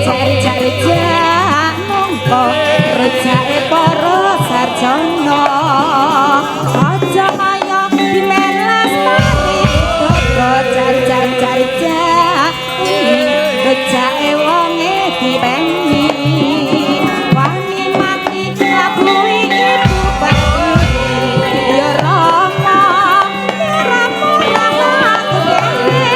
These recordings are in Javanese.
Rejak-rejak nongko rejake para sarjana aja kaya dimelastari dodo jar-jar-jar rejake wonge dipeni wani mati labuhi ibu bapake ya Rama ya Rama aku dhewe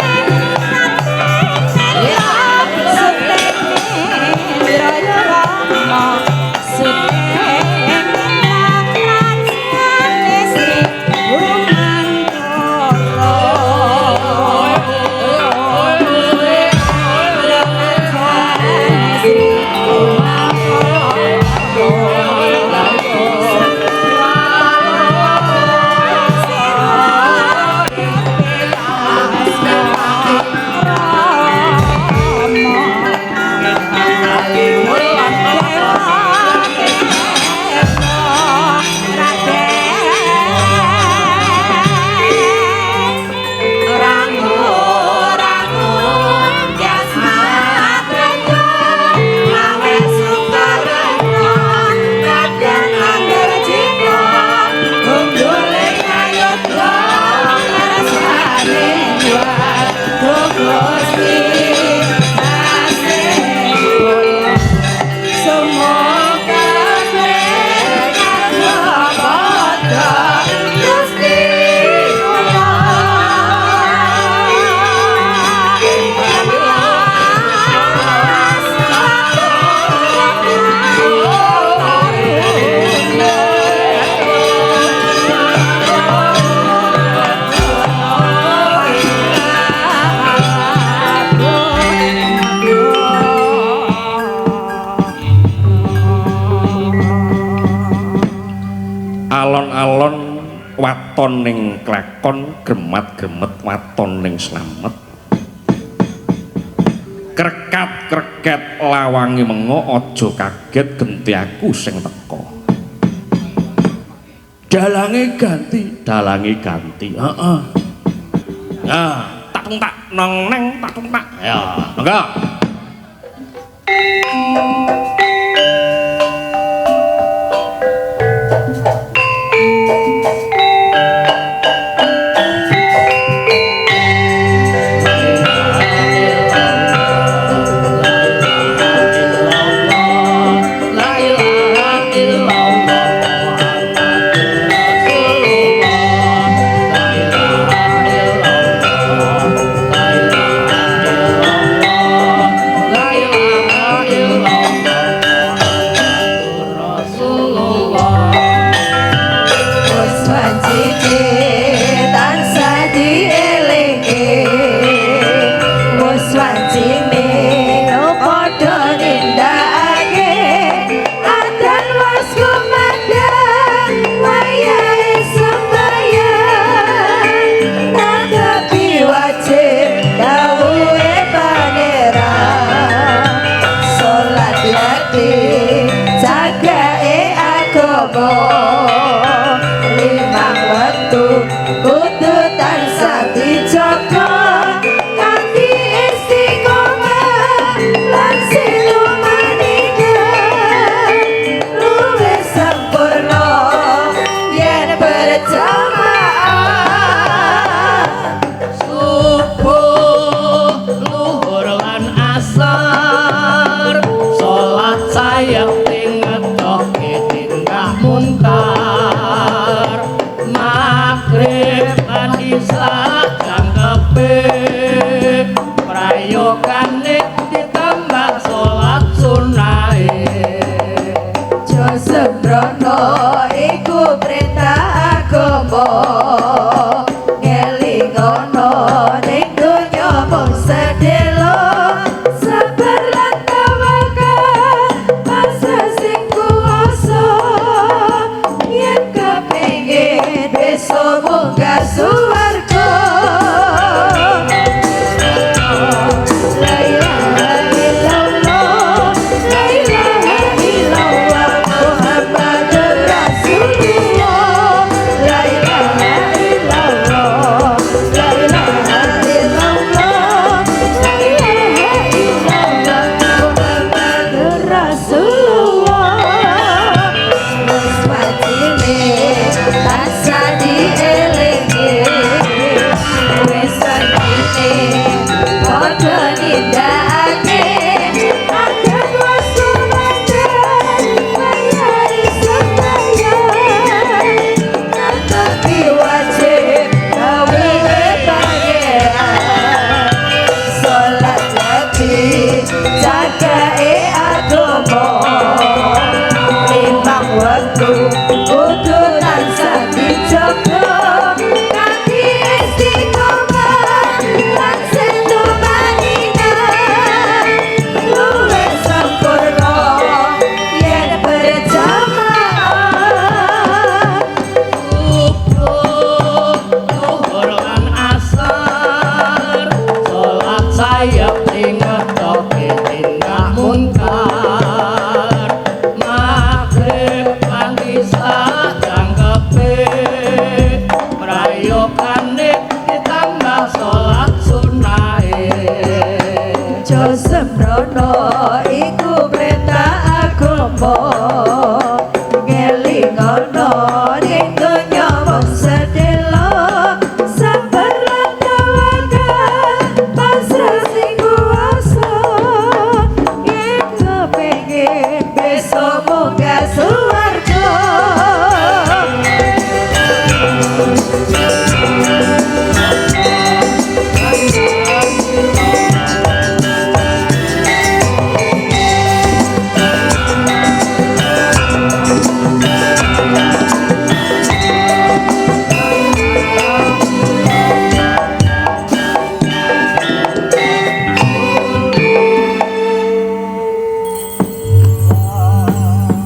Alon-alon waton ning klakon, gremat-gremet waton ning slamet. Krekat-kreket lawange mengo, aja kaget genti aku sing teka. Dalange ganti, dalange ganti. Heeh. Ah, tak tung tak nong neng tak tung tak. Ya, monggo. La ilaha illallah.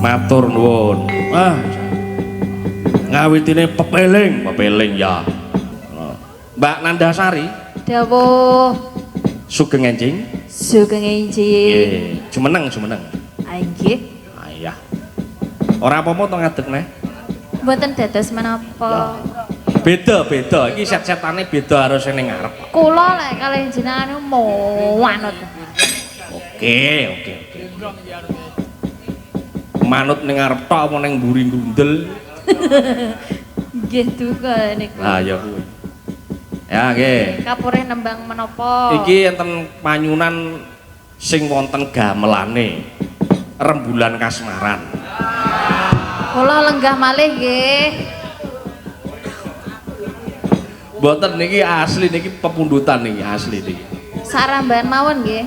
Matur nuwun. Ah. Ngawitine pepeling, pepeling ya. Mbak Nandasari. Dawuh. Sugeng enjing. Sugeng enjing. Nggih, jumeneng, jumeneng. Ah nggih. Ah iya. Ora apa-apa to ngadeg neh. Mboten dados menapa. Beda-beda, iki set-setane beda karo sing ning ngarep. Kula lek kalih jenengan niku manut. Oke, oke, oke. Manut ning ngarep tok apa ning mburi grundel? Nggih duka niku. Lah ya kuwi. Ya nggih. Kapurih nembang menapa? Iki enten panyunan sing wonten gamelane. Rembulan Kasmaran. Kula lenggah malih nggih. Mboten niki asli niki pepundutan niki asli niki. Sarambahan mawon nggih.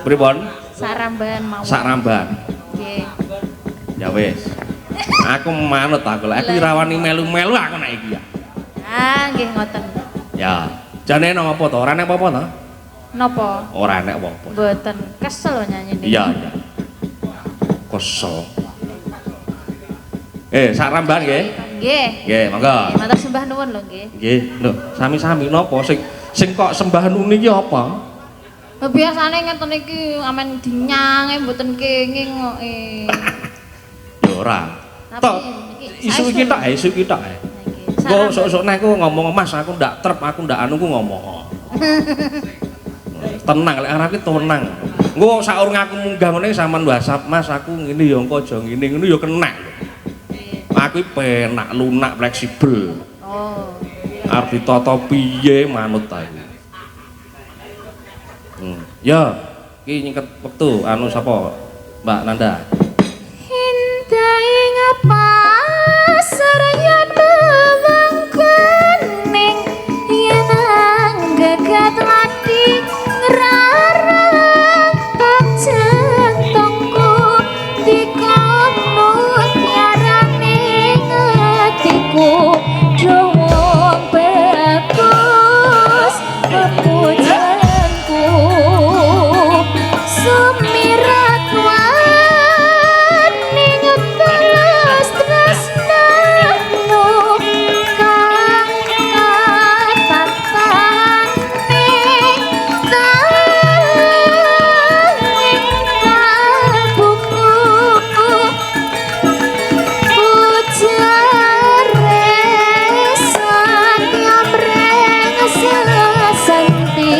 Pripun? Sarambahan mawon. Sarambahan. Nggih. Ya wis. Aku manut aku lek aku rawani melu-melu aku nek iki ya. Ah nggih ngoten. Ya, jane nang apa to? Ora nek apa-apa to? Napa? Ora nek apa-apa. Mboten, kesel lho nyanyi niki. Iya, iya. Kesel. Sak rambahan nggih? Nggih. Nggih, monggo. Matur sembah nuwun lho nggih. Nggih, lho, sami-sami napa sing sing kok sembah nuwun iki apa? Lho biasane ngeten iki amen dinyange mboten kenging kok. Ya ora. Tok isu iki tok, isu iki tok. Engko sok-sok nek aku ngomong Mas aku ndak trep, aku ndak anu ku ngomong. Tenang lek arep iki tenang. Engko saurung aku munggah ngene sampean WhatsApp, Mas aku ngene ya engko aja ngene ngono ya kena. Aku iki penak, lunak, fleksibel. Oh. Arep ditata piye manut aku. Ya, iki nyingket wektu anu sapa? Mbak Nanda. Indah pasar yen bawang kuning yen anggagat lati ngrarang jantungku dikono tiarane atiku wong bagus pepujanku sumirat waning telas tresnamu kang katatane tanging kalbuku ujare satya mreng sesanti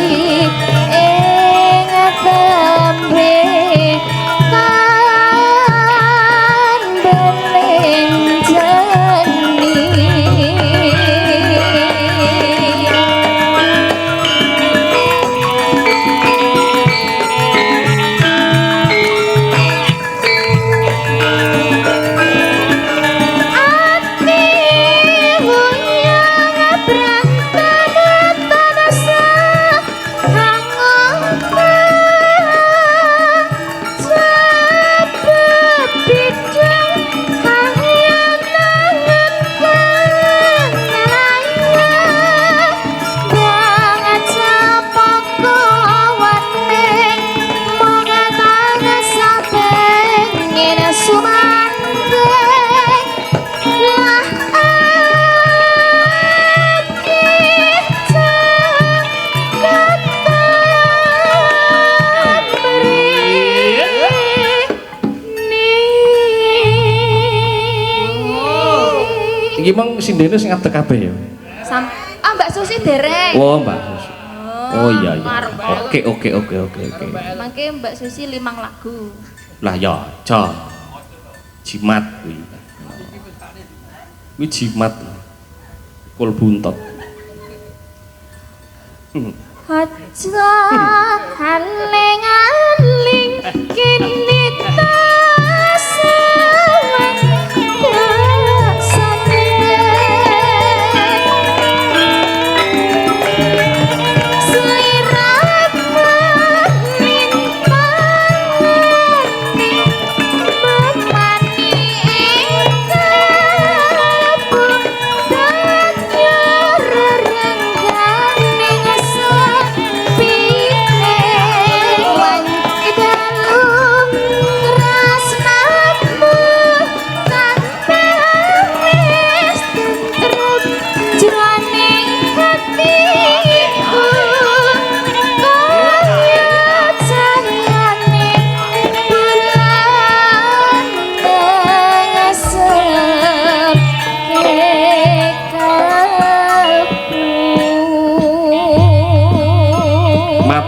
ing tembe tan bening jani. Ati wuyang brantan tanasa hangoka cepet bidang hayanangan kanelayan banget cepaka waning mong tanasa pengen sumanding lah akeh cakatan mrene. Iki mong sindene sing ngadeg kabeh ya. Ah Mbak Susi dereng. Oh, Mbak Susi. Oh iya iya. Oke oke oke oke oke. Mangke Mbak Susi 5 lagu. Lah ya, aja. Jimat kuwi. Kuwi jimat. Kul buntot. Aja aling-aling kini tasawang dasane.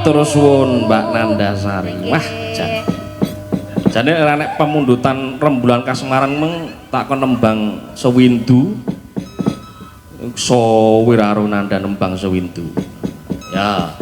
Matur suwun, Mbak Nandasari. Wah, jan. Jane ora nek pemundutan rembulan kasmaran meng tak kon nembang sewindu. Sowir karo Nanda nembang sewindu. Ya.